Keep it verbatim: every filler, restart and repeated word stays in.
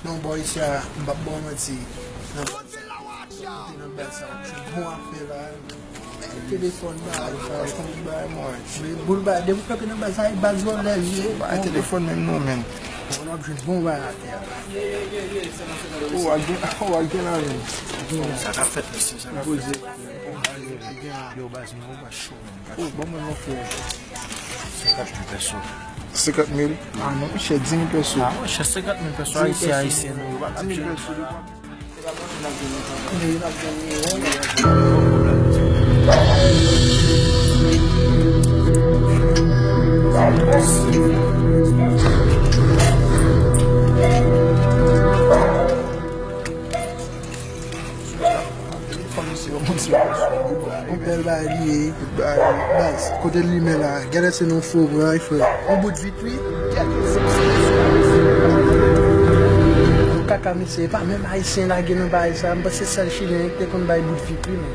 Non, bò isi a, m p ap ba w manti. Nan baz sa, nan baz sa, w ap jwenn bon afè la. Telefòn bagay sa, w ap jwenn bagay mwen. Men boul bagay, depi w kanpe nan baz sa, e baz vòlè l ye. Bay telefòn menm non, men. Bon, w ap jwenn bon bagay atè a. Ou a gen, ou a gen la menm. Sa ka fèt, mesye, sa ka fèt. Yo, baz mwen, ou pa cho. Oh, ban mwen non, frè. Senkant mil pèso. Senkant mil? Ah non, chè, dis mil pèso. Ah, chè, senkant mil pèso, ayisyen, ayisyen, nou, yo pa ka di mil pèso, li pa. Telefòn misye, yon bèl bagay li ye. Baz, kote l limen la? Genlè se nan fo pran, frè. Yon bout vit, wi. Yon kaka misye, e pa menm ayisyen lage nan bagay sa. M panse sèl chilyen ki te konn bay bout vit, wi, men.